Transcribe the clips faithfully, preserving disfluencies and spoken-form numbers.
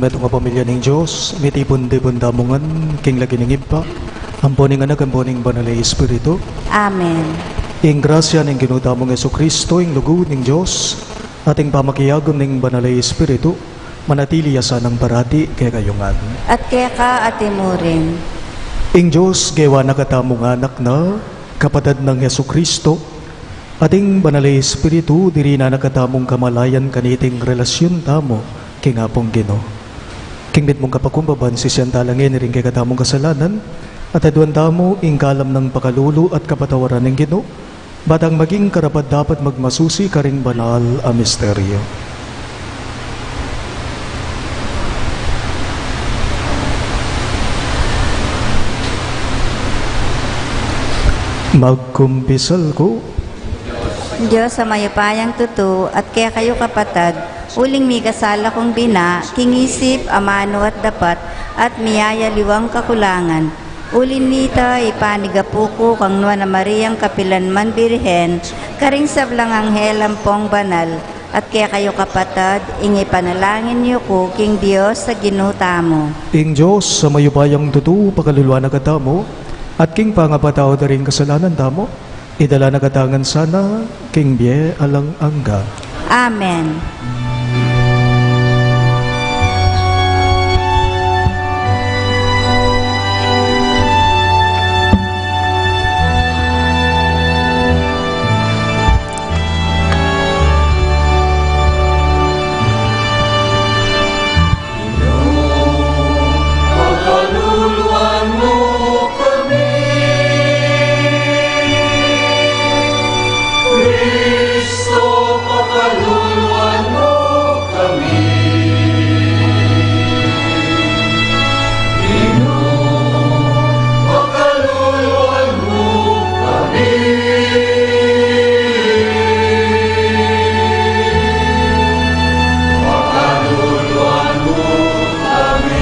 Metung a pamilya ning Dios, mitipun-tipun tamu ngan king lagyu ning Ibpa, ampo ning Anak, ampo ning Banal a Espiritu. Amen. Ing grasya ning Ginu tamung Jesucristo, ing lugud ning Dios, at ing pamakiagum ning Banal a Espiritu, manatili ya sanang parati kekayu ngan. At keka at imurin. Ing Dios, gewa na katamu ngan anak na, kapatad nang Jesucristo, at ing Banal a Espiritu, diri na na katamung kamalayan kaniting relasyun tamu king Apung Ginu. King mitmung kapakumbaban, sisian tala ngeni ring kekatamung kasalanan, at aduan tamu ing kalam nang pakalulu at kapatawaran ning Ginu, ba tang maging karapat-dapat magmasusi karing banal a misteryo. Magkumpisal ku. Dios a mayupayang tutu, at kekayu kapatad, uling mikasala kung bina, king isip, amanu at dapat, at miyayaliwang kakulangan. Uli nita, ipanigapu ku kang Nuan a Mariang kapilan man Birhen, karing sablang anghel ampong banal, at kekayu kapatad, ing ipanalangin yu ku king Dios a Ginu tamu. Ing Dios a mayupayang tutu, pakaluluan na katamu, at king pangapatawad da ring kasalanan tamu, idala na kata ngan sana king bie alang angga. Amen. Pakaluluan mu kami. Kristo, pakaluluan mu kami. Ginu, pakaluluan mu kami. Pakaluluan mu kami.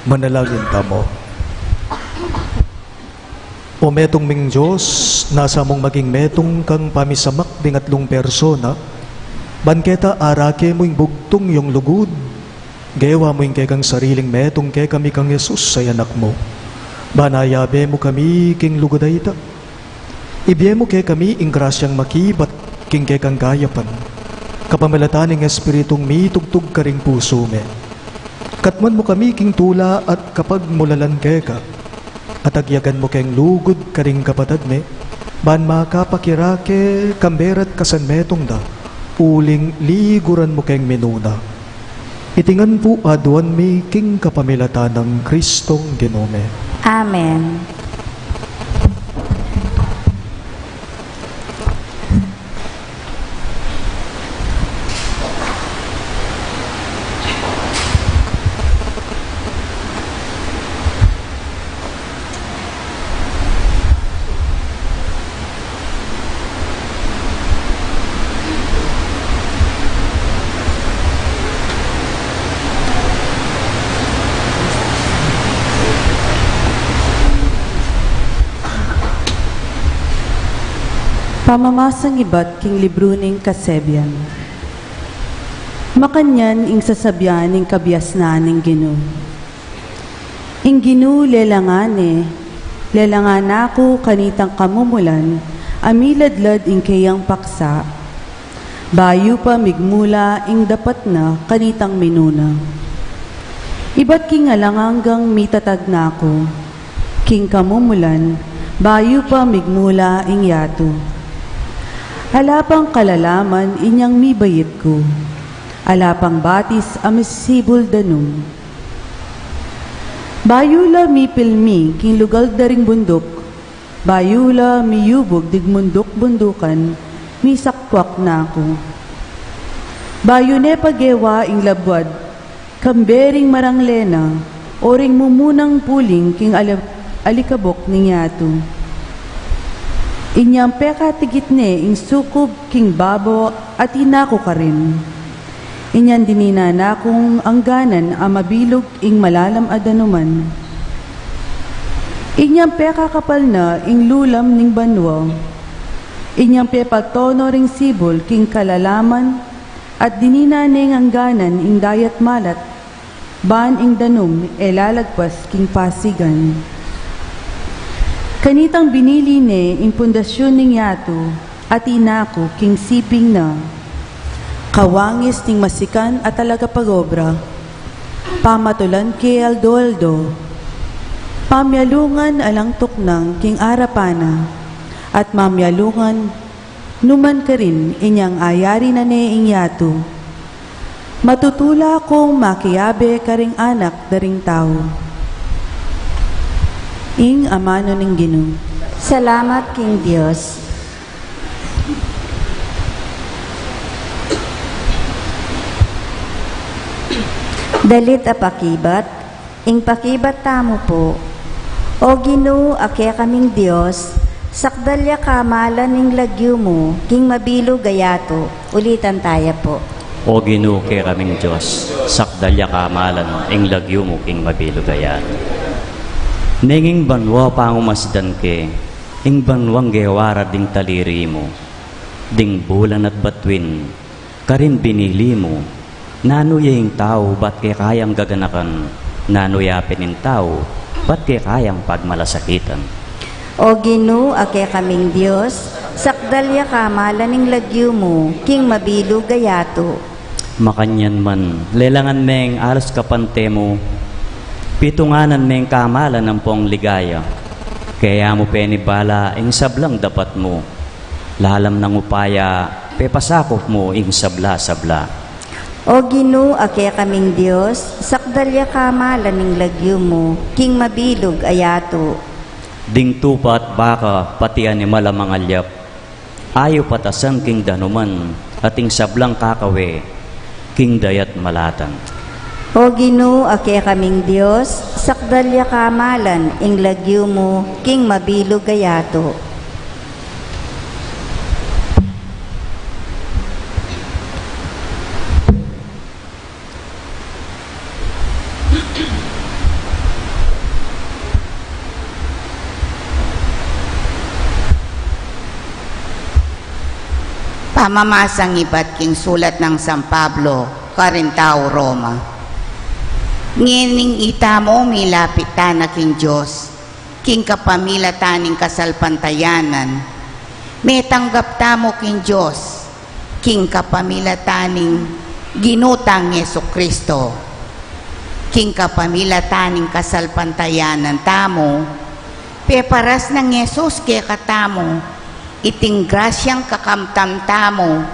Manalangin tamu. O metung ming Dios, nasa mung maging metung kang pamisamak ding atlung persona, ban keta arake mu ing bugtung yung lugud, gewa mu ing kekang sariling metung kekami kang Jesus a Anak mu. Ban ayabe mu kami king lugud a ita. Ibie mu kekami ing grasyang makibat king kekang gayapan. Kapamilatan ning Espiritung mitugtug karing pusu mi, katmuan mu kami king tula at kapagmulalan keka, at agyagan mu keng lugud karing kapatad mi, ban makapakirake kambe rat kasanmetung da, uling liguran mu keng minuna. Iti ngan pu aduan mi king kapamilatan nang Kristong Ginu mi. Amen. Pamamasang ibat king libru ning Kasebian. Makanyan ing sasabian ning kabiasnan ning Ginu. Ing Ginu lelangan ne, lelangan na ku kanitang kamumulan a miladlad ing keyang paksa, bayu pa migmula ing dapat na kanitang minuna. Ibat king alang anggang mitatag na ku king kamumulan, bayu pa migmula ing yatu. Ala pang kalalaman inyang mibait ku, ala pang batis a misibul danum. Bayu la mipilmi king lugal da ring bunduk, bayu la miyubug ding munduk-bundukan, misakwak na ku. Bayu ne pa gewa ing labwad, kambe ring marangle na, o ring mumunang puling king ali-, alikabuk ning yatu. Inyang pekatigit ne ing sukub king babo, atin na ku karin. Inyang dinina na kung angganan a mabilug ing malalam a danuman. Inyang pekakapal na ing lulam ning banua. Inyang pepatono ring sibul king kalalaman, at dinina neng angganan ing dayat malat, ban ing danum e lalagpas king pasigan. Kanitang binili ne ing pundasyun ning yatu, atin na ku king siping na. Kawangis ning masikan a talaga pag-obra, pamatulan ke aldo-aldo. Pamialungan alang tuknang king arapan na, at mamialungan nu man karin inyang ayari na ne ing yatu. Matutula kung makiabe karing anak da ring tau. Ing amanu ning Ginu. Salamat king Dios. Dalit a pakibat, ing pakibat tamu pu. O Ginu, a kekaming Dios, sakdal ya kamalan ing lagyu mu king mabilug a yatu. Ulitan taya pu. O Ginu, kekaming Dios, sakdal ya kamalan ing lagyu mu king mabilug a yatu. Neng ing banua pangumasdan ke, ing banuang gewa ra ding taliri mu, ding bulan at batuin, karin binili mu, nanu ya ing tau, bat ke kayang gaganakan, nanu ya pin ing tau, bat ke kayang pagmalasakitan. O Ginu, a kekaming Dios, sakdal ya kamalan ing lagyu mu king mabilug a yatu. Makanyan man, lelangan meng alas kapante mu, pitunganan meng kamalan ampong ligaya. Kaya mu penibala ing sablang dapat mu. Lalam nang upaya, pepasakup mu ing sabla-sabla. O Ginu, a kekaming Dios, sakdal ya kamalan ing lagyu mu king mabilug a yatu. Ding tupa at baka, pati animal a mangalyap, ayup at asan king danuman, at ing sablang kakawe, king dayat malatan. O Ginu, a kekaming Dios, sakdal ya kamalan ing lagyu mu king mabilug a yatu. Pamamasang ibat king sulat nang San Pablo karing tau Roma. Ngening ita mu milapit tana king Dios, king kapamilatan ning kasalpantayanan, metanggap tamu king Dios, King kapamilatan ning Ginu tang Jesucristo, king kapamilatan ning kasalpantayanan tamu, peparas nang Jesus kekatamu iting grasyang kakamtan tamu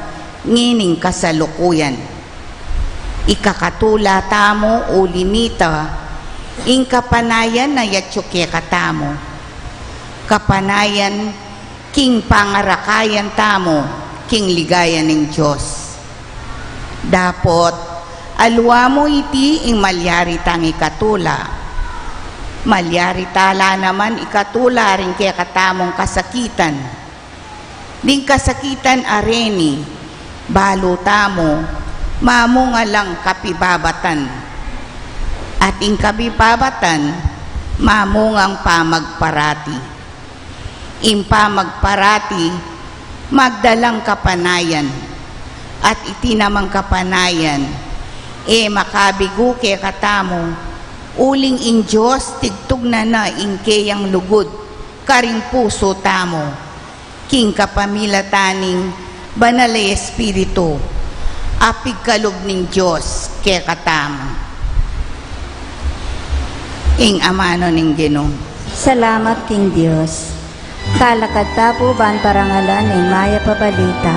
ngening kasalukuyan. Ikakatula tamu uli nita ing kapanayan a yatyu kekatamu, kapanayan king pangarakayan tamu king ligaya ning Dios. Dapot aliwa mu iti ing malyari tang ikatula. Malyari tala naman ikatula ring kekatamung kasakitan. Ding kasakitan a reni, balu tamu, mamunga lang kapibabatan. At ing kapibabatan, mamungang pamagparati. Ing pamagparati, magdalang kapanayan. At iti namang kapanayan, e makabigu kekatamu, uling ing Dios tigtugnan na ing keyang lugud karing pusu tamu, king kapamilatan ning Banal a Espiritu, a pigkalub ning Dios kekatamu. Ing amanu ning Ginu. Salamat king Dios. Talakad ta pu ban parangalan ing Mayap a Balita.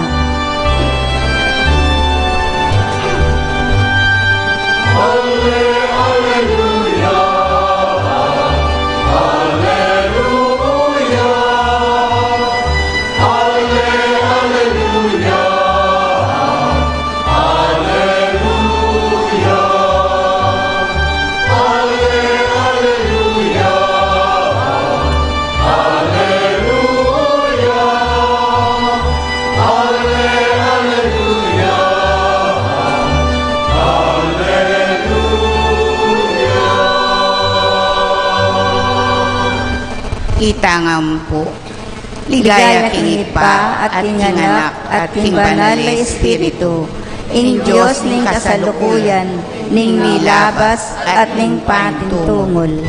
Itang ampo. Ligaya king Ibpa, at king Anak, at king Banal a Espiritu, ing Dios ning kasalukuyan, ning milabas, at ning pangintungul.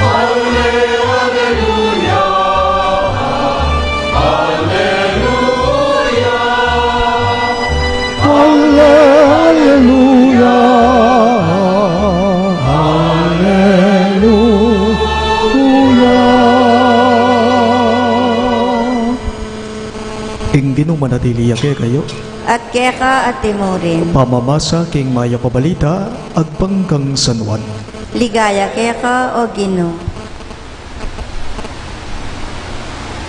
Alleluia, alleluia. Ing Ginu manatili ya kekayu. At keka at timurin. Pamamasa king Mayap a Balita agpang kang San Juan. Ligaya keka, o Ginu.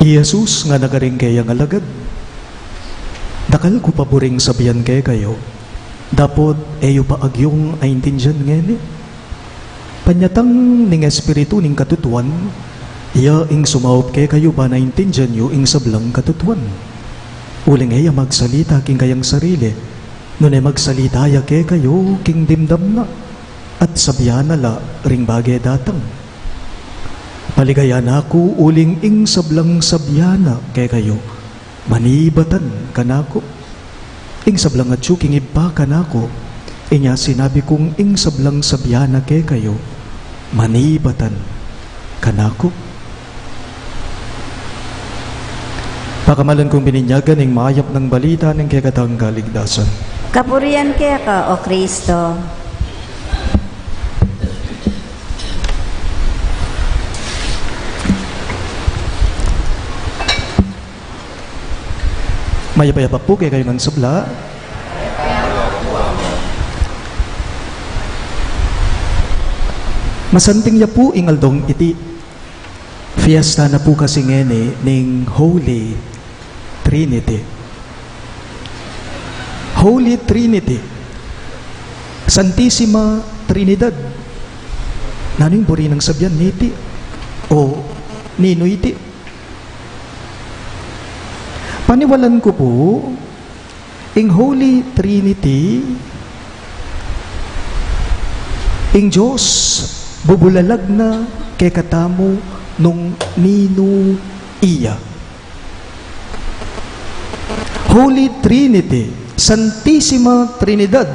I Jesus ngana karing keyang alagad, dakal ku pa buring sabian kekayu, dapot e yu pa agyung aintindian ngeni. Panyatang ning Espiritu ning katutuan, iya ing sumaup kekayu ban aintindian yu ing sablang katutuan. Uling e ya magsalita king kayang sarili, nune magsalita ya kekayu king dimdam na, at sabian na la ring bage datang. Paligayan na ku uling ing sablang sabian na kekayu, manibatan kanaku. Ing sablang atyu king Ibpa kanaku, inya sinabi kung ing sablang sabian na kekayu, manibatan kanaku. Pakamalan kung bininyagan ing Mayap nang Balita ning kekatang kaligtasan. Kapurian keka, o Kristo. Mayap a yabak pu kekayu ngan sabla. Masanting ya pu ing aldong iti. Fiesta na pu kasi ngeni ning Holy Trinity. Holy Trinity. Santisima Trinidad. Nanu ing buri nang sabian niti? O ninu iti? Paniwalan ku pu, ing Holy Trinity, ing Dios bubulalag na kekatamu nung ninu iya. Holy Trinity, Santisima Trinidad.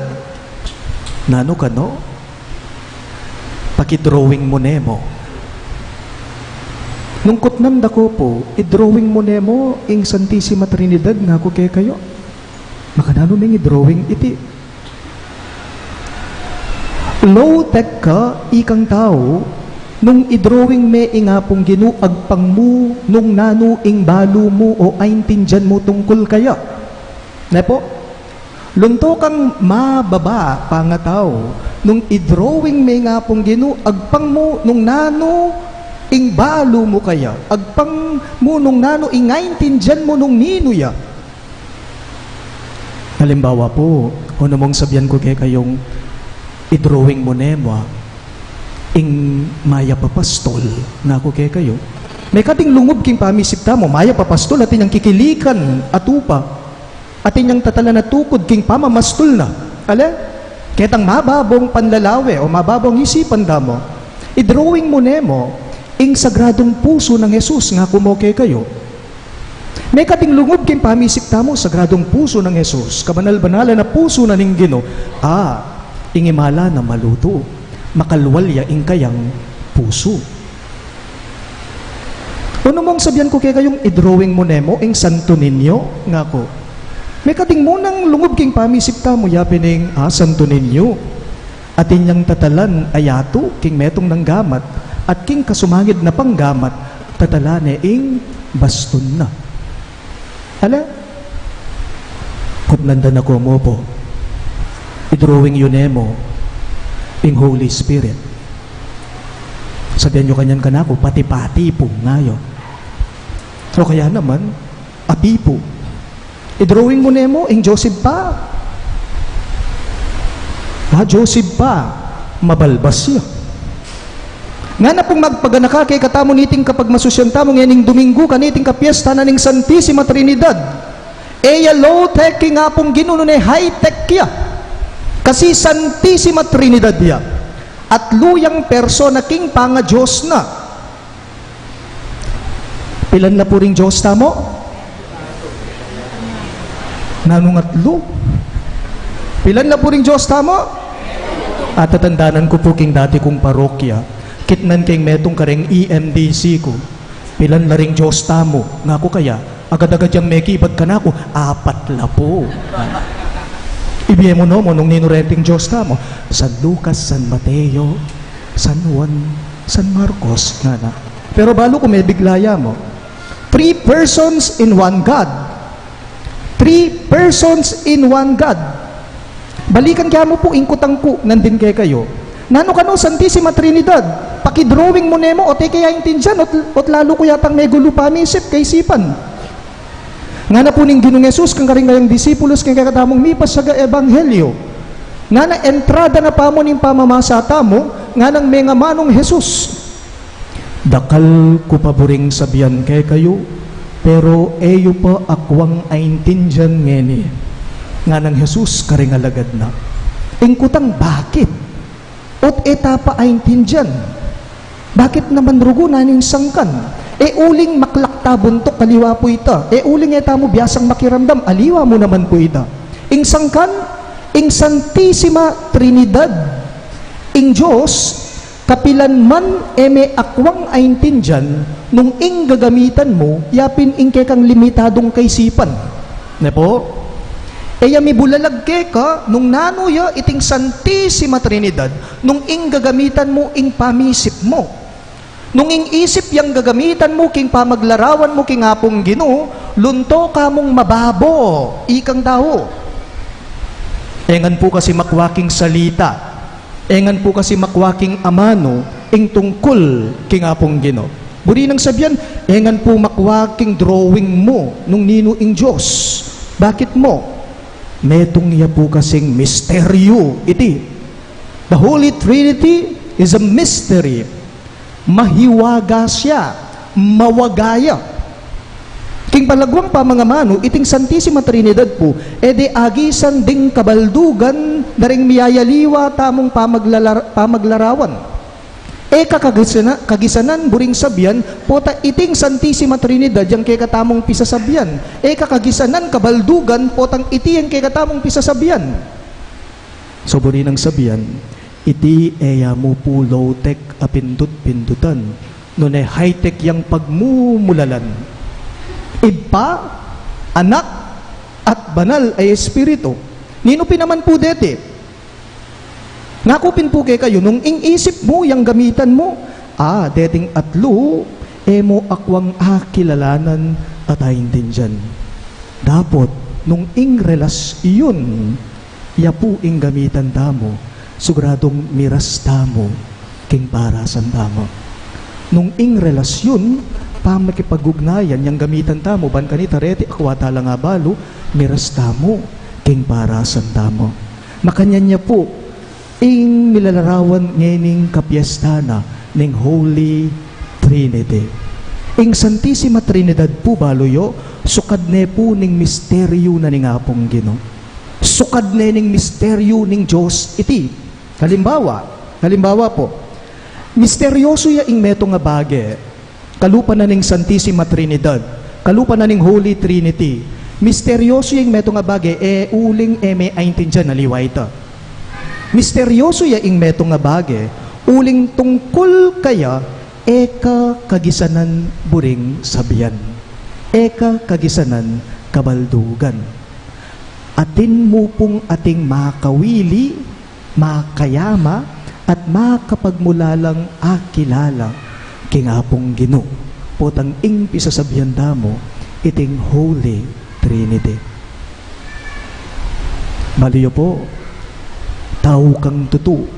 Nanu kanu? Paki-drawing mu ne mu. Nung kutnan da ko pu, "I-drawing mu ne mu ing Santisima Trinidad?" ngaku kekayu. "Makananu meng i-drawing iti?" Low-tech ka, ikang tau, nung i-drawing me ing Apung Ginu, agpang mu nung nanu ing balu mu o aintindian mu tungkul kaya. Ne pu? Lunto kang mababa pangatau, nung i-drawing me ing Apung Ginu, agpang mu nung nanu ing balu mu kaya, agpang mu nung nanu ing aintindian mu nung ninu ya. Halimbawa pu, o, nung sabyan ku kekayung, "I-drawing mu ne mu ing mayap a pastol?" ngaku kekayu. Mekad ing lungub king pamisip tamu, mayap a pastol, atin yang kikilikan a tupa, atin yang tatalan a tukud king pamamastol na. Ale? Ketang mababung panlalawe o mababung isipan tamu, "I-drawing mu ne mu ing sagradung pusu nang Jesus?" ngaku mu kekayu. Mekad ing lungub king pamisip tamu, sagradung pusu nang Jesus, kabanal-banalan a pusu na ning Ginu, a, ing imala na malutu, makalwal ya ing kayang pusu. O, nung sabyan ku kekayung, "I-drawing mu ne mu ing Santo Niño?" ngaku. Mekad ing munang lungub king pamisip tamu, yapin ing, a, Santo Niño, atin yang tatalan a yatu king metung nang gamat, at king kasumangid na pang gamat, tatalan ne ing bastun na. Ale? Kutnan da na ku mu pu, "I-drawing yu ne mu ing Holy Spirit?" Sabyan yu kanyan kanaku, "Pati-pati pu," ngayu. O kaya naman, "Api pu." "I-drawing mu ne mu ing Dios Ibpa?" "A, Dios Ibpa, mabalbas ya." Ngana pung magpaganaka kekatamu niting kapagmasusyan tamu ngening Dominggu, kaniting kapiesta na ning Santisima Trinidad. E ya low-tech ing Apung Ginu, nune high-tech ya. Kasi Santisima Trinidad ya. Atlu yang persona king panga-Dios na. Pilan la pu ring Dios tamu? Nanung atlu? Pilan la pu ring Dios tamu? Atatandanan ku pu king dati kung parokya, kitnan keng metung kareng E M D C ku, "Pilan la ring Dios tamu?" ngaku. "Kaya agad-agad yang mekibat kanaku, 'Apat la pu.'" Ibie mu no mu nung ninu reting Dios tamu, San Lucas, San Mateo, San Juan, San Marcos, ngana. Pero balu ku mebigla ya mu. Three persons in one God. Three persons in one God. Balikan ke mu pu ing kutang ku nandin kekayu. Nanu kanu Santisima Trinidad? Paki-drawing mu ne mu, o, e ke ya aintindian, ot, ot lalu ku yatang megulu pamisip, kaisipan. Ngana pu ning Ginung Jesus kang karing kayang disipulus, keng kekatamung mipasyaga ebanghelyo, ngana, entrada na pamu ning pamamasa tamu, nganang mengamanung Jesus, "Dakal ku pa buring sabian kekayu, pero e yu pa akwang aintindian ngeni," nganang Jesus karing alagad na. Ing kutang, bakit? Ot e ta pa aintindian. Bakit naman rugu? Nanu ing sangkan? E uling maklak ta buntuk, aliwa pu ita. E uling e tamu biasang makiramdam, aliwa mu naman pu ita. Ing sangkan, ing Santisima Trinidad, ing Dios, kapilan man e me akwang aintindian, nung ing gagamitan mu, yapin ing kekang limitadung kaisipan. Ne pu? E ya mibulalag keka nung nanu ya iting Santisima Trinidad, nung ing gagamitan mu ing pamisip mu. Nung ing isip yang gagamitan mu king pamaglarawan mu king Apung Ginu, lunto ka mung mababo, ikang tau. E ngan pu kasi makwa king salita, e ngan pu kasi makwa king amanu ing tungkul king Apung Ginu. Buri nang sabian, e ngan pu makwa king drawing mu nung ninu ing Dios. Bakit mu? Metung ya pu kasing misteryu iti. The Holy Trinity is a mystery. Mahiwaga ya, mawaga ya. King palagwang pamangamanu, iting Santisima Trinidad pu, e de agisan ding kabaldugan da ring miyayaliwa tamung pamaglalar-, pamaglarawan. E ka kagisana-, kagisanan buring sabian, pota iting Santisima Trinidad yang kekatamung pisasabian. E ka kagisanan kabaldugan, potang iti yang kekatamung pisasabian. So, buri nang sabian, iti e ya mu pu low-tech a pindut-pindutan. Nune high-tech yang pagmumulalan. Ibpa, Anak, at Banal a Espiritu. Ninu pin naman pu deti? Ngaku pin pu kekayu, nung ing isip mu yang gamitan mu, a, deting atlu, e mu akwang akilalanan at aintindian. Dapot, nung ing relasyun ya pu ing gamitan tamu, siguradung miras tamu king parasan tamu. Nung ing relasyun, pamikipag-ugnayan yang gamitan tamu, ban kanita reti akwa tala nga balu, miras tamu king parasan tamu. Makanyan ya pu ing milalarawan ngening kapiestan na ning Holy Trinity. Ing Santisima Trinidad pu, balu yu, sukad ne pu ning misteryu na ning Apung Ginu. Sukad ne ning misteryu ning Dios iti. Halimbawa, halimbawa pu, misteryosu ya ing metung a bage, kalupa na ning Santisima Trinidad, kalupa na ning Holy Trinity. Misteryosu ya ing metung a bage, e uling e me aintindian, aliwa ita. Misteryosu ya ing metung a bage, uling tungkul kaya e ka kagisanan buring sabian, e ka kagisanan kabaldugan. Atin mu pung ating makawili, makayama, at makapagmulalang akilala king Apung Ginu, potang ing pisasabian tamu iting Holy Trinity. Balu yu pu, tau kang tutu,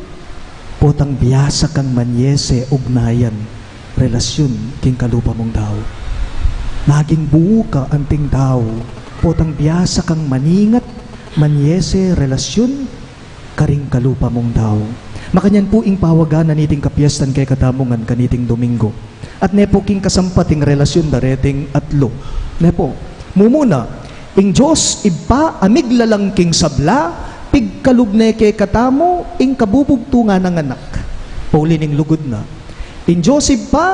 potang biasa kang manyese ugnayan, relasyun king kalupa mung tau. Maging buu ka anting tau, potang biasa kang maningat, manyese relasyun karing kalupa mung tau. Makanyan pu ing pawagan na niting kapiestan kekatamu ngan kaniting Domingo. At ne pu king kasampat ing relasyun da reting atlu. Ne pu, mumuna, ing Dios Ibpa a miglalang king sabla, pigkalub ne kekatamu ing kabubugtungan nang Anak. Pauli ning lugud na. Ing Dios Ibpa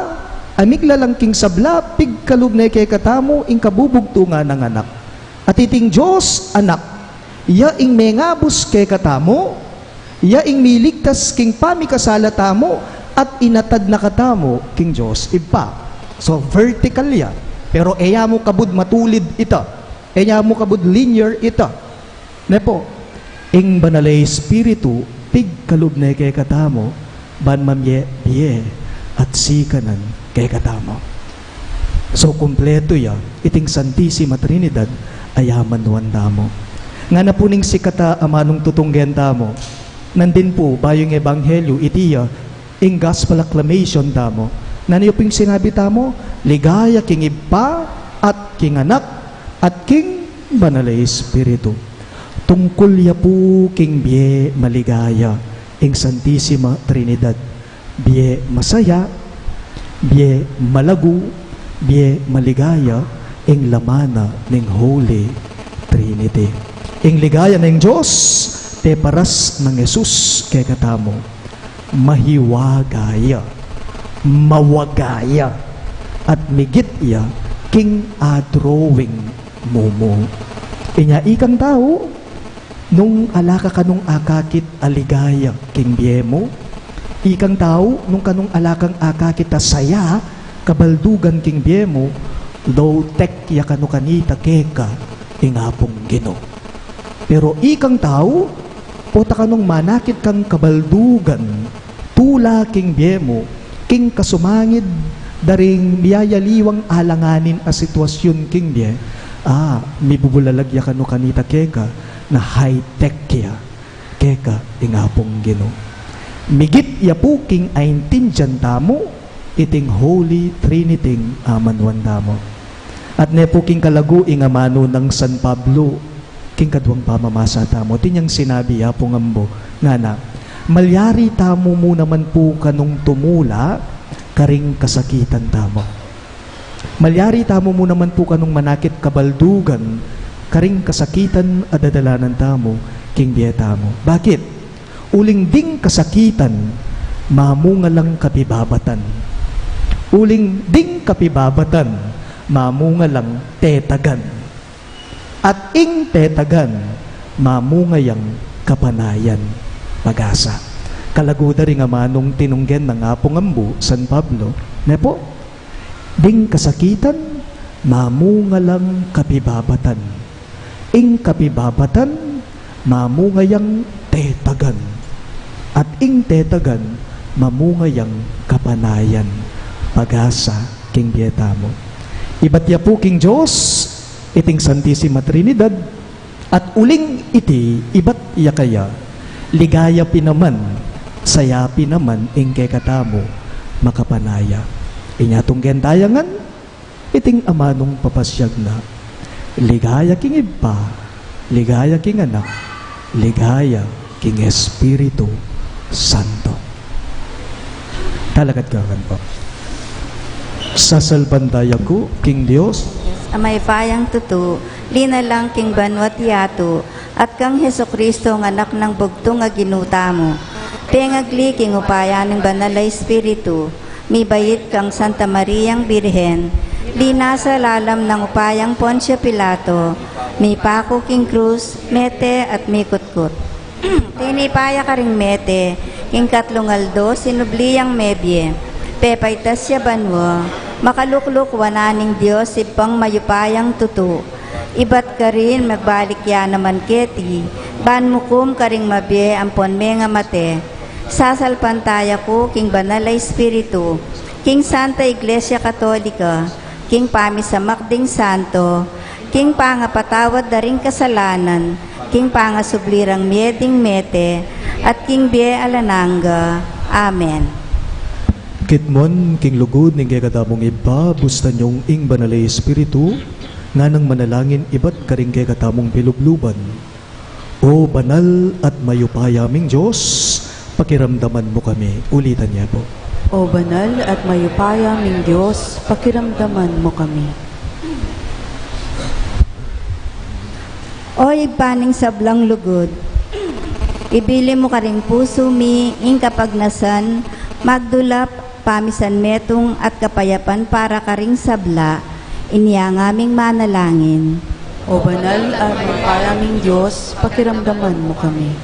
a miglalang king sabla, pigkalub ne kekatamu ing kabubugtungan nang Anak. At iting Dios Anak, ya ing mengabus kekatamu, ya ing miligtas king pamikasala tamu, at inatad na katamu king Dios Ibpa. So, vertical ya. Pero e ya mu kabud matulid ita. E ya mu kabud linear ita. Ne pu, ing Banal a Espiritu, pigkalub ne kekatamu, ban mamie bie at sikanan kekatamu. So, kumpletu ya iting Santisima Trinidad a yamanuan tamu. Ngana pu ning sikat a amanung tutunggen tamu, nandin pu, bayu ing ebanghelyu, iti ya ing gospel acclamation tamu. Nanu ya pu ing sinabi tamu? Ligaya king Ibpa, at king Anak, at king Banal a Espiritu. Tungkul ya pu king bie maligaya ing Santisima Trinidad. Bie masaya, bie malagu, bie maligaya ing laman na ning Holy Trinity. Ing ligaya ning Dios, peparas nang Jesus kekatamu. Mahiwaga ya, mawaga ya, at migit ya king a-drawing mu mu. Inya ikang tau, nung ala ka kanung akakit a ligaya king bie mu, ikang tau, nung kanung ala kang akakit a saya, kabaldugan king bie mu, low-tech ya kanu kanita keka ing Apung Ginu. Pero ikang tau, pota kanung manakit kang kabaldugan, tula king bie mu, king kasumangid da ring miyayaliwang alanganin a sitwasyun king bie, a, mibubulalag ya kanu kanita keka na high-tech ya keka ing Apung Ginu. Migit ya pu king aintindian tamu iting Holy Trinity a amanuan tamu. At ne pu king kalagu ing amanu nang San Pablo, king kaduang pamamasa tamu, atin yang sinabi, Apung Ambo, ngana, malyari tamu mu naman pu kanung tumula karing kasakitan tamu. Malyari tamu mu naman pu kanung manakit kabaldugan karing kasakitan a dadalanan tamu king bie tamu. Bakit? Uling ding kasakitan, mamunga lang kapibabatan. Uling ding kapibabatan, mamunga lang tetagan. At ing tetagan, mamunga yang kapanayan, pag-asa. Kalagu da ring amanung tinunggen nang Apung Ambo, San Pablo, Ne po, ding kasakitan, mamunga lang kapibabatan. Ing kapibabatan, mamunga yang tetagan. At ing tetagan, mamunga yang kapanayan. Pag-asa king bie tamu. Ibat ya pu king Dios iting Santisima Trinidad, at uling iti ibat ya kaya, ligaya pin naman, saya pin naman ing kekatamu makapanaya. Inya tunggen taya ngan iting amanung papasyag na, ligaya king Ibpa, ligaya king Anak, ligaya king Espiritu Santo. Talakad ka ngan po. Sasalpantaya ku king Dios, Dios a mayupayang tutu, linalang king banua't yatu, at kang Jesucristo a Anak nang bugtung a Ginu tamu, pengagli king upaya ning Banal a Espiritu, mibait kang Santa Mariang Birhen, linasa lalam nang upayang Poncio Pilato, mipaku king krus, mete at mikutkut. Tinipa ya karing mete, king katlung aldo sinubli yang mebie. Pepaitas ya banua, makalukluk wanan ning Dios Ibpang mayupayang tutu. Ibat karin magbalik ya naman keti, ban mukum karing mabie ampon menga mate. Sasalpantaya ku king Banal a Espiritu, king Santa Iglesia Katolika, king pamisamak ding santo, king pangapatawad da ring kasalanan, king pangasubli rang mie ding mete, at king bie alang angga. Amen. Kitmon king lugud ning kekatamung Ibpa, bustan yung ing Banal a Espiritu, nganang manalangin ibat karing kekatamung pilubluban. O banal at mayupaya ming Dios, pakiramdaman mu kami. Ulitan ya po. O banal at mayupaya ming Dios, pakiramdaman mu kami. O Ibpa ning sablang lugud, ibili mu karing pusu mi ing kapagnasan, magdulap, pamisan metung at kapayapan para karing sabla, inya ngaming manalangin. O banal at mayupaya ming Dios, pakiramdaman mu kami.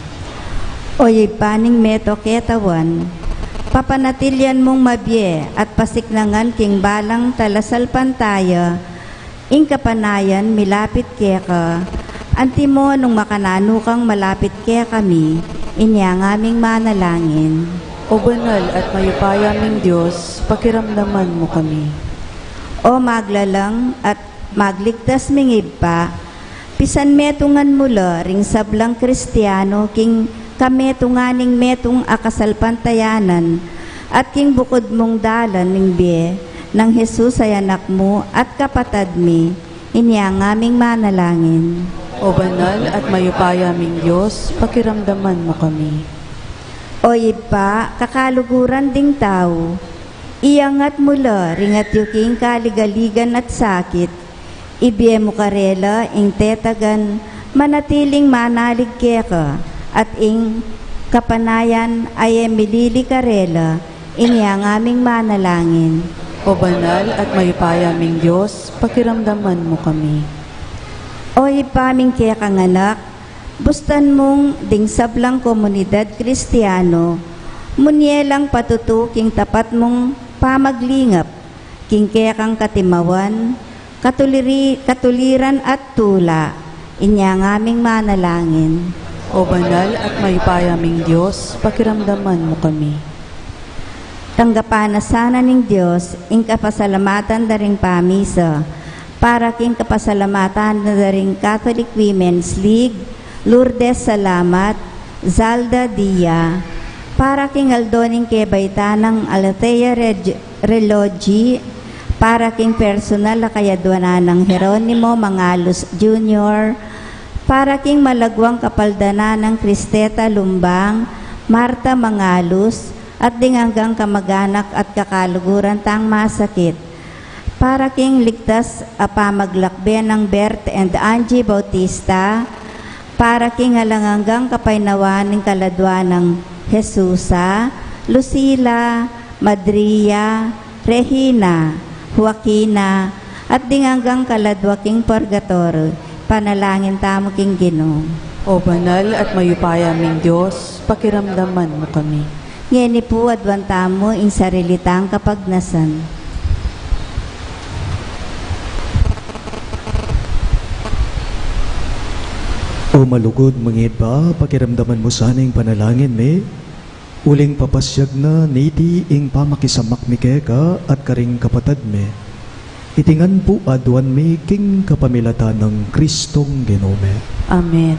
O Ibpa ning metung a katawan, papanatilian mung mabie at pasiknangan king balang talasalpantaya, ing kapanayan milapit keka, antimo nung makananu kang malapit kekami, inya ngaming manalangin. O banal at mayupaya ming Dios, pakiramdaman mu kami. O maglalang at magligtas ming Ibpa, pisanmetungan mu la ring sablang Kristiano king kametungan ning metung a kasalpantayanan, at king bukud mung dalan ning bie, nang Jesus a Anak mu at kapatad mi, inya ngaming manalangin. O banal at mayupaya ming Dios, pakiramdaman mu kami. O Ibpa, kakaluguran ding tau, iyangat mu la ring atyu king kaligaligan at sakit, ibie mu karela ing tetagan, manatiling manalig keka, at ing kapanayan a e milili karela, inya ngaming manalangin. O banal at mayupaya ming Dios, pakiramdaman mu kami. O Ibpa ming kekang Anak, bustan mung ding sablang komunidad Kristiano, munye lang patutu king tapat mung pamaglingap, king kekang katimawan, katuliri-, katuliran at tula, inya ngaming manalangin. O banal at mayupaya ming Dios, pakiramdaman mu kami. Tanggapan na sana ning Dios ing kapasalamatan da ring pamisa, para king kapasalamatan da ring Catholic Women's League, Lourdes Salamat, Zalda Dia, para king aldo ning kebaitan nang Althea Reg-, Relogi, para king personal a kayadwanan nang Jeronimo Mangalus Junior, para king malagwang kapaldanan nang Cristeta Lumbang, Marta Mangalus, at ding anggang kamaganak at kakaluguran tang masakit, para king ligtas a pamaglakbe nang Bert and Angie Bautista, para king alang anggang kapaynawan ning kaladwa nang Jesusa, Lucila, Madria, Regina, Joaquina, at ding anggang kaladwa king purgatoryo, panalangin tamu king Ginu. O banal at mayupaya ming Dios, pakiramdaman mu kami. Ngeni pu aduan tamu ing sarili tang kapagnasan. O malugud mung Ibpa, pakiramdaman mu sana ing panalangin mi, uling papasiag na niti ing pamakisamak mi keka at karing kapatad mi. Iti ngan pu aduan mi king kapamilatan nang Kristong Ginu mi. Amen.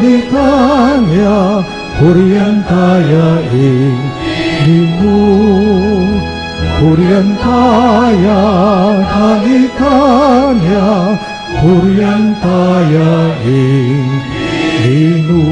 Purian taya, purian taya ing Ginu. Purian taya, purian taya ing Ginu.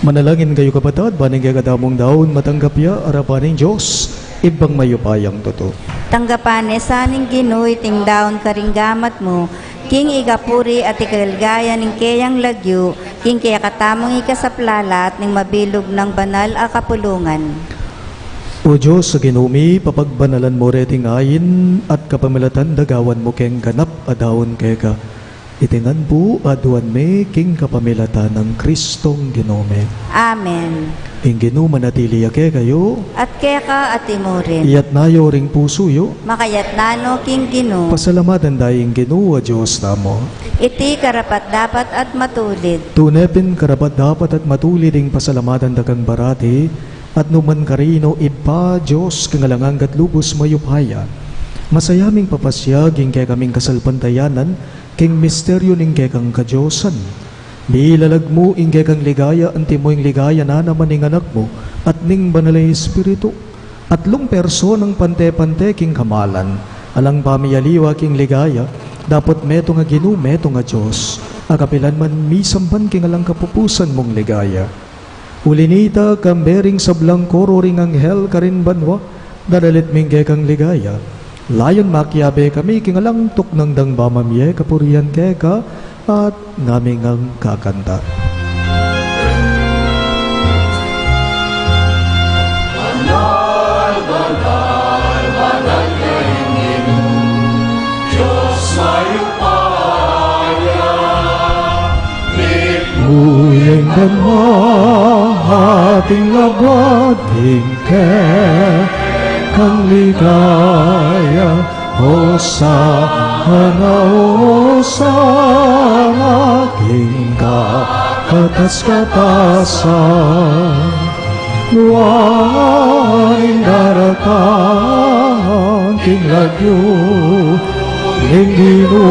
Manalangin kayu, kapatad, ban ing kekatamung daun matanggap ya arapan ning Dios, Ibpang mayupayang tutu. Tanggapan ne sa ning Ginu iting daun karing gamat mu, king ikapuri at ikaligayan ning keyang lagyu, king kekatamung ikasaplalat ning mabilug nang banal a kapulungan. O Dios a Ginu mi, papagbanalan mu reting ain at kapamilatan da gawan mu keng ganap a daun keka. Iti ngan pu aduan mi king kapamilatan nang Kristong Ginu mi. Amen. Ing Ginu manatili ya kekayu. At keka antimurin. Iyatas yu ring pusu yu. Makayatas no king Ginu. Pasalamatan da ing Ginu a Dios tamu. Iti karapat-dapat at matulid. Tune pin karapat-dapat at matulid ing pasalamatan da kang parati, at nukarin man, Ibpa, Dios king alang angga at lubus mayupaya. Masaya ming papasiag ing kekaming kasalpantayanan king misteryu ning kekang kadiosan. Milalag mu ing kekang ligaya, antimo ing ligaya na naman ning Anak mu at ning Banal a Espiritu, atlung personang pante-pante king kamalan, alang pamialiwa king ligaya, dapot metung a Ginu, metung a Dios, a kapilan man misamban king alang kapupusan mung ligaya. Uli nita, kambe ring sablang koro ring anghel karin banua, dadalit mi ing kekang ligaya. Layun makiabe kami king alang tuknang dang pamamie kapurian keka, at ngaming ngan kakanta. Banal, banal, banal ka ing Ginu, Dios mayupaya. Mitmu ya ing banua at ing labuad king kekang ligaya. Hosana, Hosana king kakatas-katasan. Nuan ing daratang king lagyu ning Ginu,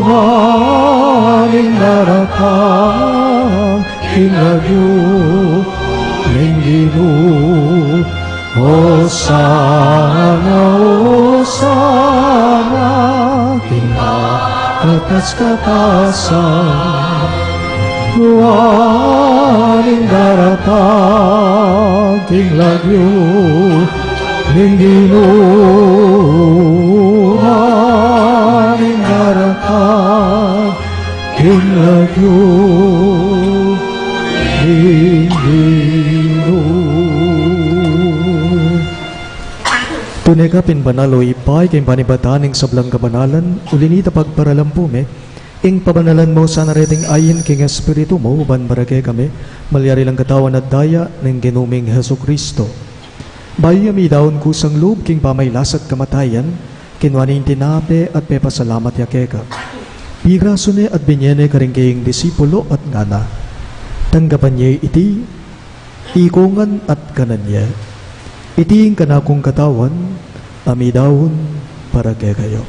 nuan ing daratang king lagyu ning Ginu. Hosana, Hosana king kakatas-katasan. Nuan ing daratang king lagyu ning Ginu, nuan ing daratang king lagyu ning Ginu. Tune ka pin banal, o Ibpa, king panibatan ning sablang kabanalan, uli nita pagparalan pu mi ing pabanalan mu sana reting ain king Espiritu mu, ban para kekami malyari lang katawan at daya ning Ginu ming Jesucristo. Bayu ya midaun kusang lub king pamailas at kamatayan, kinua ne ing tinape at pepasalamat ya keka. Pirasu ne at binye ne karing kayang disipulo at ngana: Tanggapan ye iti, ikongan at kanan ye. Iti ing kanakung katawan a midaun para kekayu.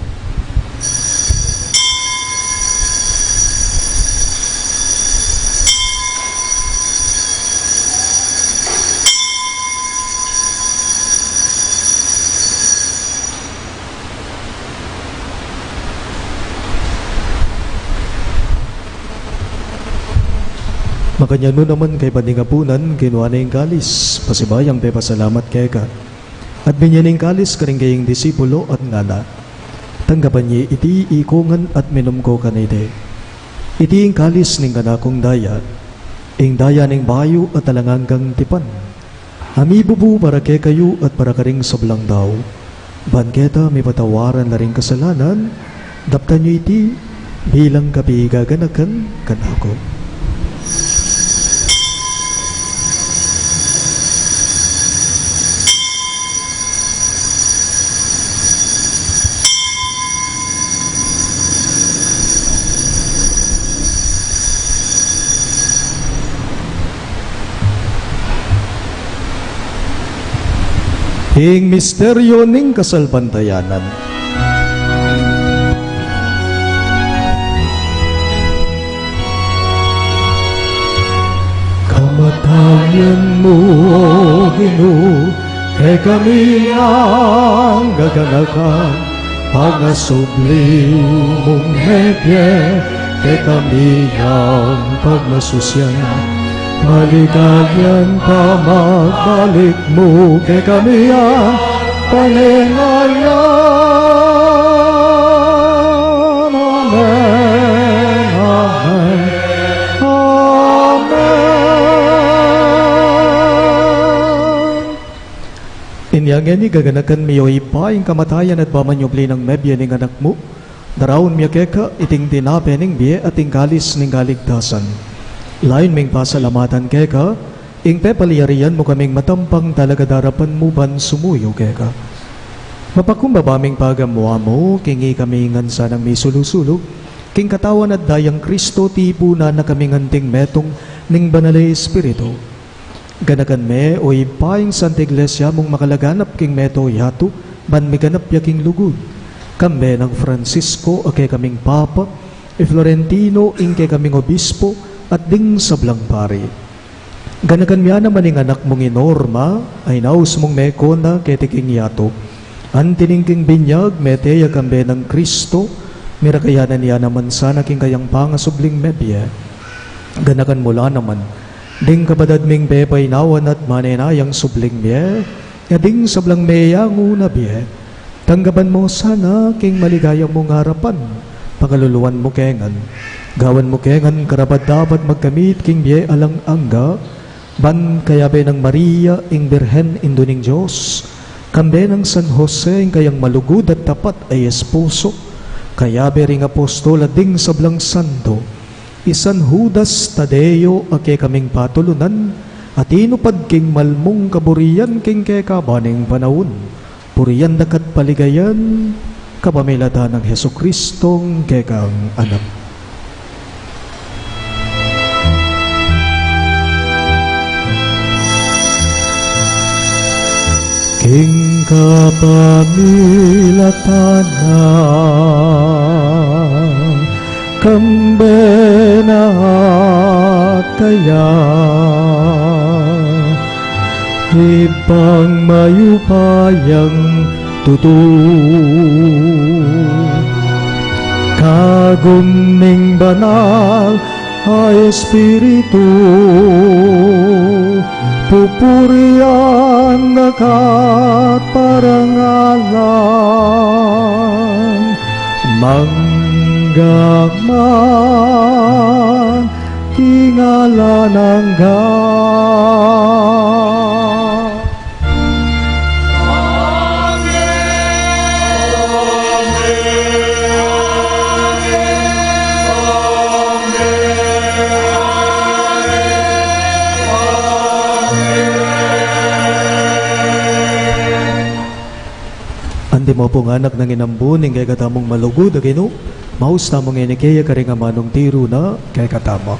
Makanyan mu naman kaybat ning apunan, kinua ne ing kalis, pasibayu yang pepasalamat keka, at binye ne ing kalis karing kayang disipulo at ngana: Tanggapan ye iti, ikongan at minum ko kaniti. Iti ing kalis ning kanakung daya, ing daya ning bayu at alang anggang tipan, a mibubu para kekayu at para karing sablang tau, ban keta mipatawaran la ring kasalanan. Daptan yu iti bilang kapigaganakan kanaku. Ing misteryu ning kasalpantayanan. Kamatayan mu, O Ginu, kekami yang gaganakan, pangasubli mung mebie, kekami yang pagmasusyan, maligayan pamagbalik mu kekami yang panengayan. Amen, amen, amen. Inya ngeni gaganakan mi, O Ibpa, ing kamatayan at pamanyubli nang mebie ning Anak mu, Daraun mi keka iting tinape ning bie at ing kalis ning kaligtasan. Layun ming pasalamatan keka ing pepalyarian mu kaming matampang talagad arapan mu ban sumuyu keka. Mapakumbaba ming pagamu-amu king ikami ngan sanang misulu-sulu king katawan at dayang Kristo, tipunan na kaming anting metung ning Banal a Espiritu. Ganakan me, o Ibpa, ing Santa Iglesia mung makalaganap king mabilug a yatu, ban miganap ya king lugud. Kambe nang Francisco a kekaming Papa, i Florentino ing kekaming Obispo, at ding sablang pari. Ganakan me naman ing anak mung i Norma, a inaus mung mekona keti king yatu. Anti ning king binyag, mete ya kambe nang Kristo, mirakayanan ya naman sana king kayang pangasubling mebie. Ganakan mu la naman ding kapatad ming pepainawan at manenayang subling mie, ya ding sablang meyangu na bie. Tanggapan mu sana king maligaya mung arapan, pakaluluan mu ke ngan. Gawan mu ke ngan karapat-dapat magkamit king bie alang angga, ban kayabe nang Maria, ing Birhen Indu ning Dios, kambe nang San Jose, ing kayang malugud at tapat a esposo, kayabe ring apostol at ding sablang santo, i San Judas Tadeo a kekaming patulunan, a tinupad king malmung kaburian king kekaban ning panaun. Purian da ka't paligayan, kapamilatan nang Jesucristong kekang Anak. King kapamilatan na, kambe na at kaya, Ibpang mayupayang tutu. Kagum ning Banal a Espiritu, pupurian da ka't parangalan, mangga man king alang angga. Antimo pung anak nang inambun ing kekatamung malugud a Ginu, maus tamu ngeni kaya karing amanung tiru na kekatamu.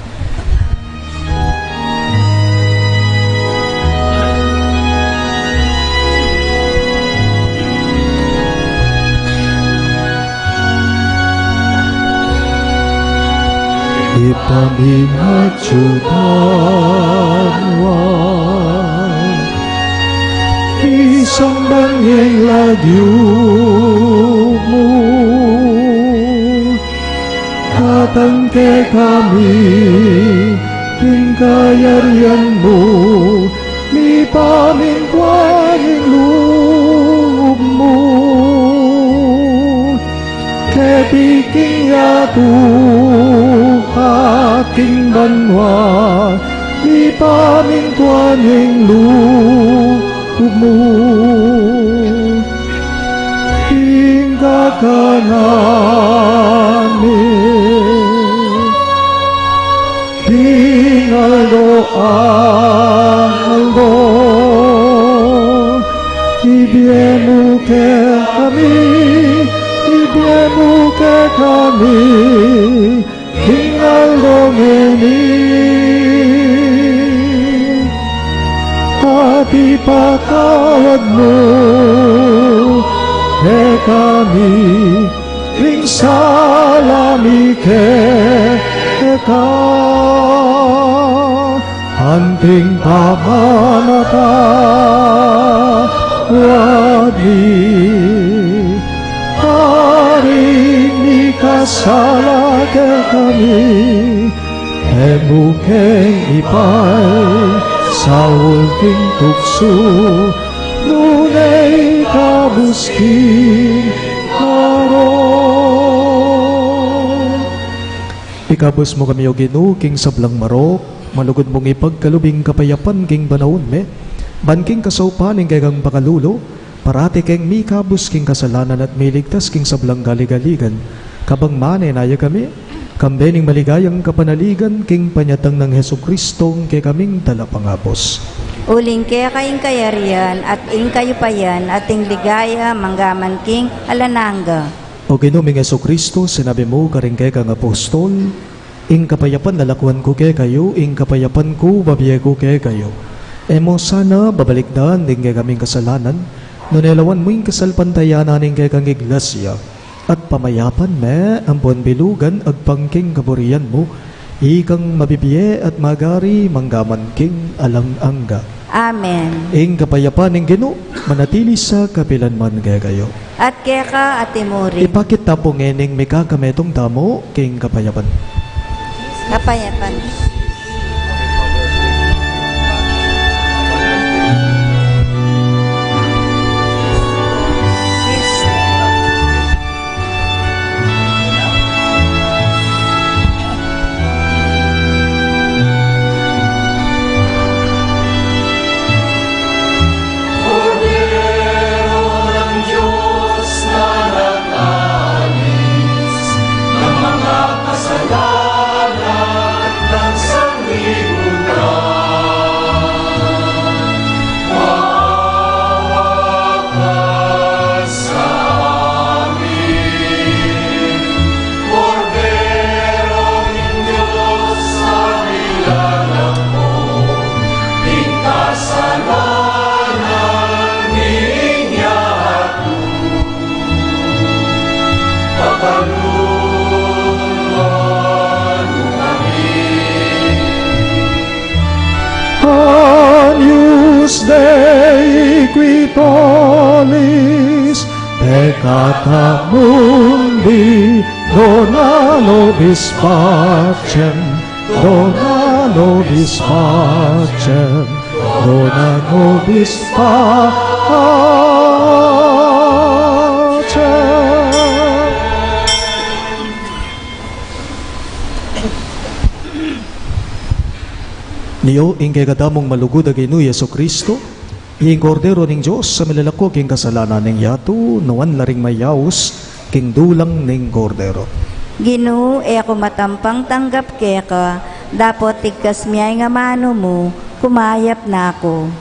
Ipaminatyu banua, isang banging lagyu mu, datang kekami ing kayarian mu, mipamintuan ing lub mu. Keti king yatu at king banua, mipamintuan ing lub mu. Ing kakanan mi king aldo-aldo, ibie mu kekami, ibie mu kekami king aldo ngeni, at ipatawad mu kekami ing sala mi keka, anting pamanatawad mi karing mikasala kekami. E mu ke ipaisaul king tuksu, nune ikabus king marok. Ikabus mu kami, O Ginu, king sablang marok, malugud mung ipagkalub ing kapayapan king panaun mi, ban king kasaupan ning kekang pakalulu, parati keng mikabus king kasalanan at miligtas king sablang kaligaligan. Kabang manenaya kami, kambe ning maligayang kapanaligan king panyatang nang Jesucristo, ing kekaming talapangabus. Uling keka ing kayarian at ing kayupayan at ing ligaya manggaman king alang angga. O Ginu ming Jesucristo, sinabi mu karing kekang apostol, ing kapayapan lalakwan ku kekayu, ing kapayapan ku bibie ku kekayu. E mu sana babalikdan ding kekaming kasalanan, nune lawan mu ing kasalpantayanan ning kekang iglesia, at pamayapan me ampon bilugan agpang king kaburian mu, ikang mabibie at magari manggaman king alang angga. Amen. Ing kapayapan ning Ginu manatili sa kapilan man kekayu. At keka, Ate Muri. Ipakit ta pu ngening mikakametung tamu king kapayapan. Kapayapan. Kordero ng Diyos na nag-alis ng mga kasalanan ng sanlibutan. Maawa ka sa amin, Kordero ng Diyos, sa dilalang ko, ing kasalanan ning yatu. Pakalulwan mu kami. Agnus Dei qui tollis peccata mundi, dona nobis pacem, dona nobis pacem, dona nobis pacem. Nio ing kekatamung malugud a Ginu Jesucristo, ing Kordero ning Dios a milalako king kasalanan ning yatu, nuan la ring mayaus king dulang ning Kordero. Ginu, e ku matampang tanggap keka, dapot tigkas mu ya ing amanu mu, kumayap na ku.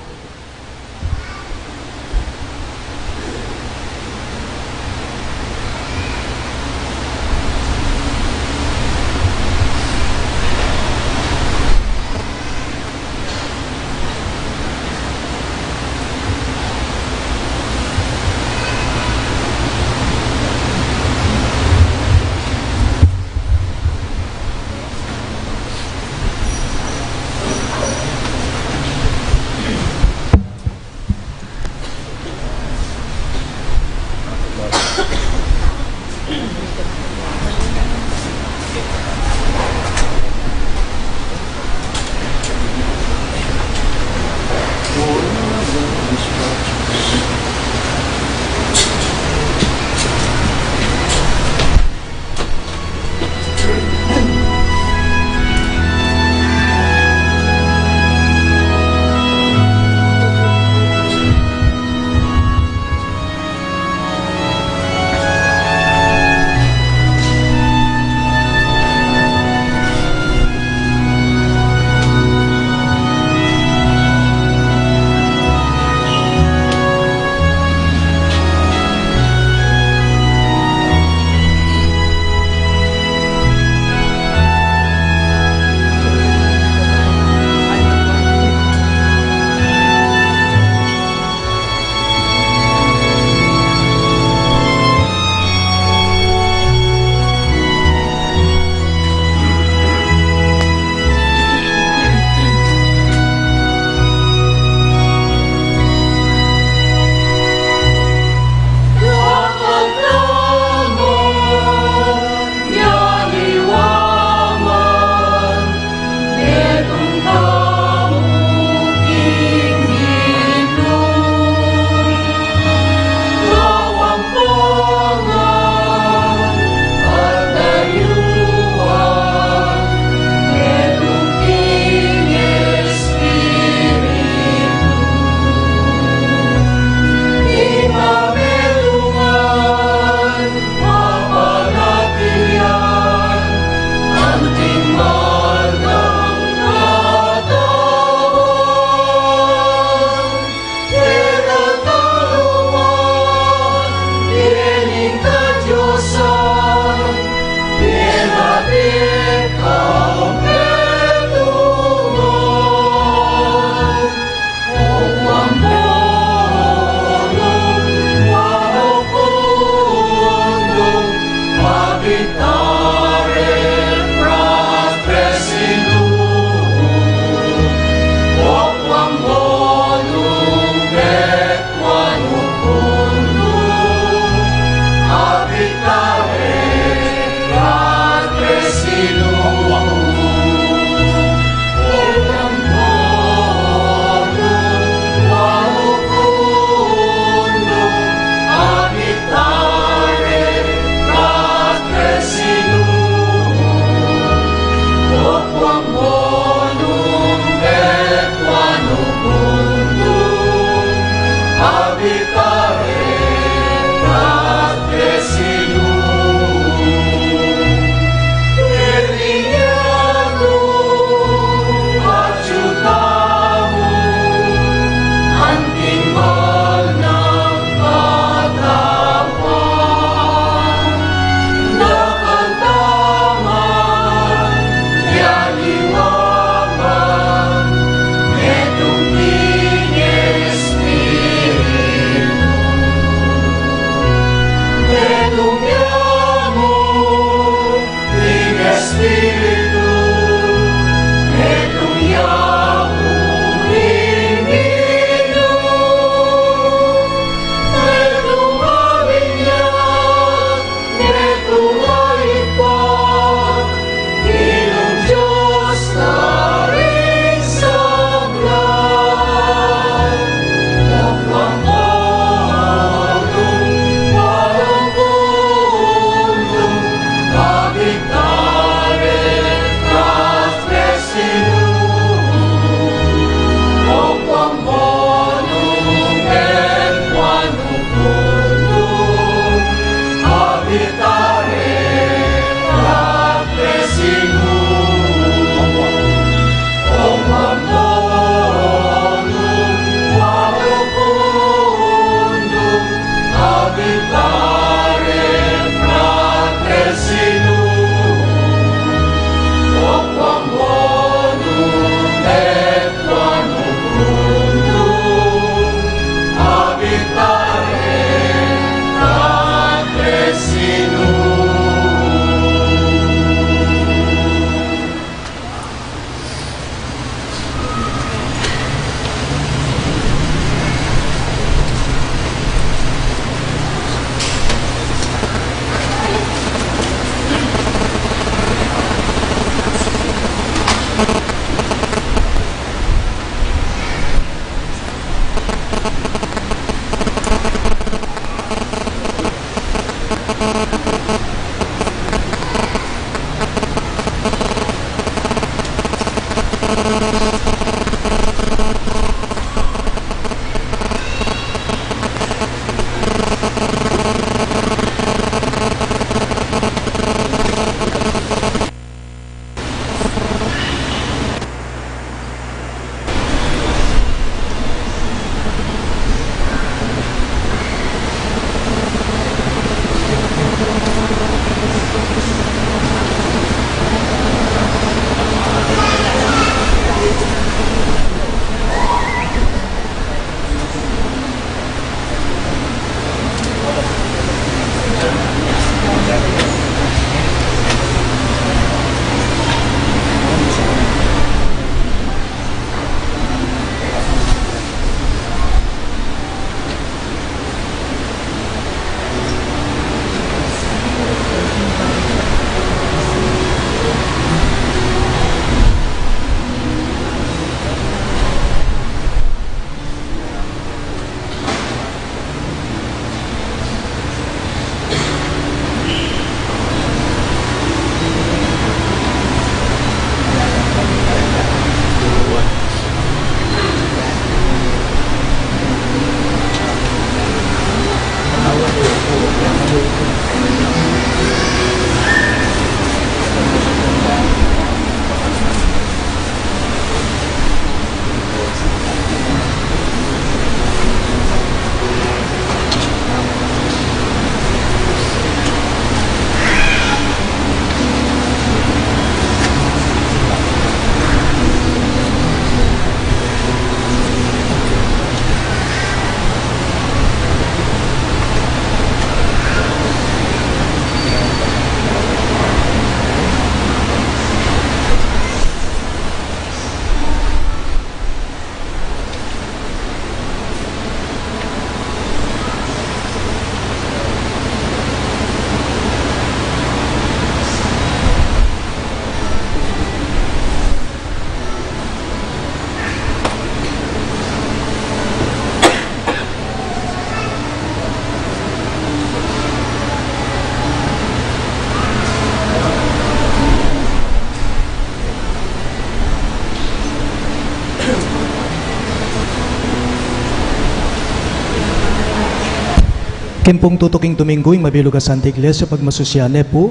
King pung tutuking Domingo, ing mabilug a Santa Iglesia pagmasusian ne pu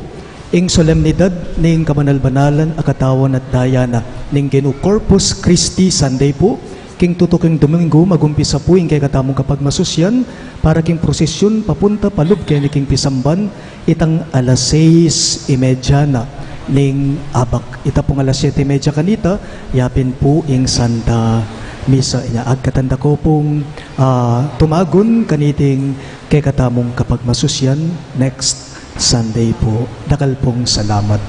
ing solemnidad ning kabanal-banalan a katawan at daya na ning Ginu, Corpus Christi Sunday pu. King tutuking Domingo, magumpisa pu ing kekatamung kapagmasusian para king prosesyun papunta palub keni king pisamban, itang alas sais y media na ning abak. Ita pung alas siyete y media kanita, yapin pu ing Santa Misa. Inya agkatan da ko pung, ah, tumagun kaniting kekatamung kapagmasusian next Sunday pu. Dakal pung salamat.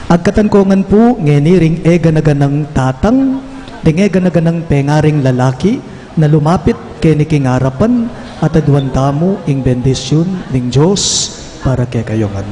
Agkatan ko ngan pu ngeni ring eganaganang tatang, ding eganaganang pengaring lalaki, na lumapit keni king arapan at aduan tamu ing bendisyun ning Dios para kekayu ngan.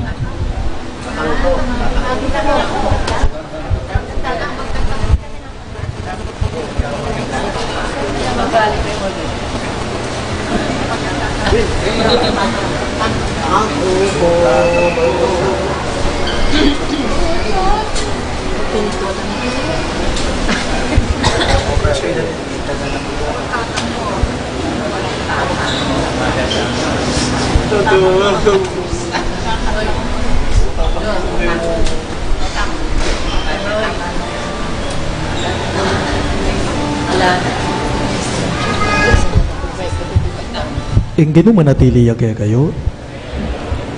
Ing Ginu manatili ya kekayu.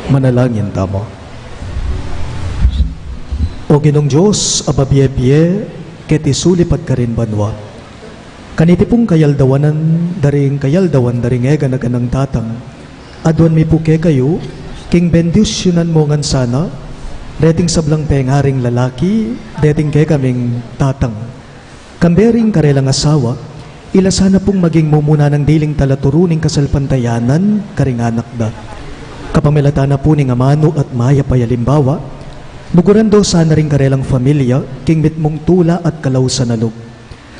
Manalangin tamu. O Ginung Dios a babie-bie keti sulip at karin banua, kaniti pung kayaldawan da ring, kayaldawan da ring eganaganang tatang, aduan mi pu kekayu king bendisyunan mu ngan sana deting sablang pengaring lalaki, deting kekaming tatang, kambe ring karelang asawa, ila sana pung maging mumuna nang diling talaturu ning kasalpantayanan karing anak da. Kapamilatan na pu ning amanu at mayap a alimbawa, luguran do sana ring karelang familia king mitmung tula at kalausan a lub.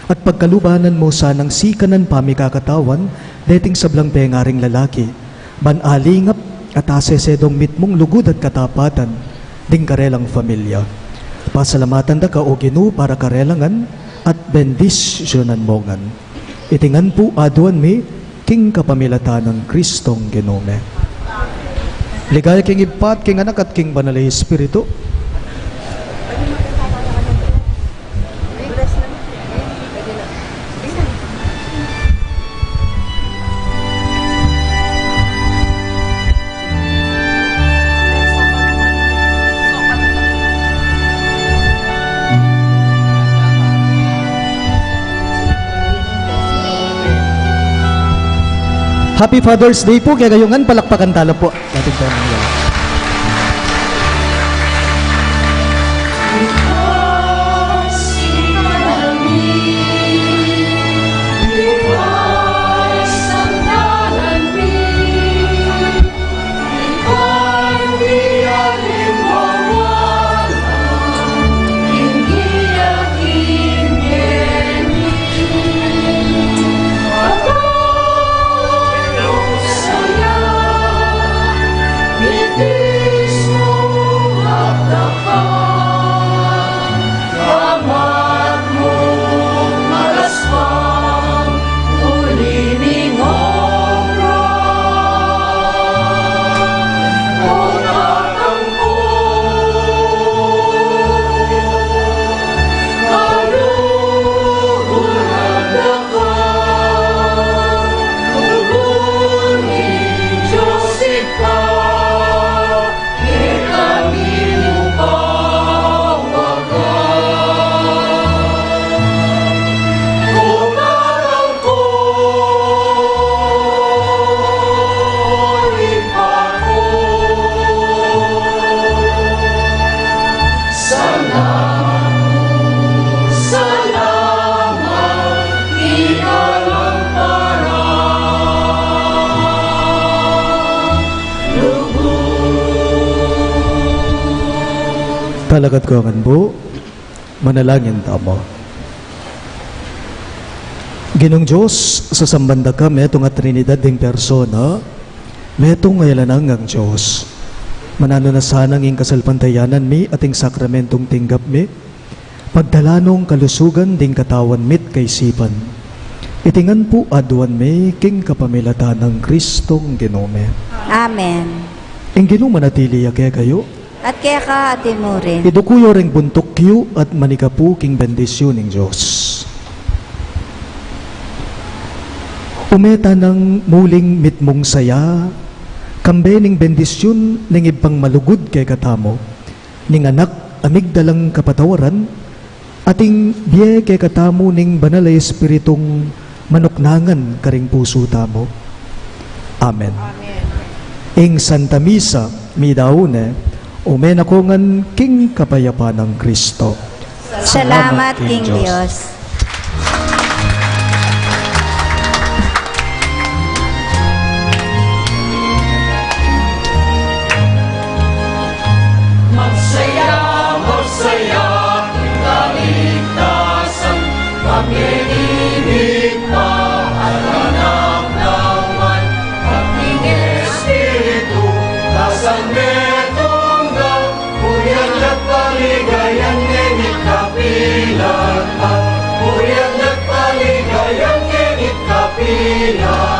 At pagkalubanan mu sanang sikanan pamikakatawan deting sablang pengaring lalaki, ban alingap at asese dong mitmung lugud at katapatan ding karelang familia. Pasalamatan da ka, o Ginu, para karela ngan at bendisyunan mu ngan. Iti ngan pu aduan mi king kapamilatan nang Kristong Ginu mi. Ligaya king Ibpa at king Anak at king Banal a Espiritu. Happy Father's Day pu kekayu ngan, palakpakan tala pu. Dating tayo ng Talakad ko ngan pu, manalangin tamu. Ginung Dios, sasamban da ka metung a Trinidad ding persona, metung a alang anggang Dios. Mananu na sanang ing kasalpantayanan mi at ing sakramentong tinggap mi, pagdalanung kalusugan ding katawan mi't kaisipan. Iti ngan pu aduan mi king kapamilatan nang Kristong Ginu mi. Amen. Ing Ginu manatili ya kekayu. At keka atin mu rin. Iduku yu reng buntuk yu at manikapu king bendisyun ning Dios. Ume tanang muling mitmung saya, kambe ning bendisyun ning Ibpang malugud kekatamu, ning Anak a migdalang kapatawaran, ating bie kekatamu ning Banal a Espiritung manuknangan karing pusu tamu. Amen. Ing Santa Misa, midaun ne, ume na ko ngan king kapayapan nang Kristo. Salamat king Dios. Magsaya, magsaya, king kaligtasan, pag-ibig pa, at anak naman, at king Espiritu, kasan me tungga, purian at paligayan ne ning kapilan pa, purian at paligayan ne ning kapilan.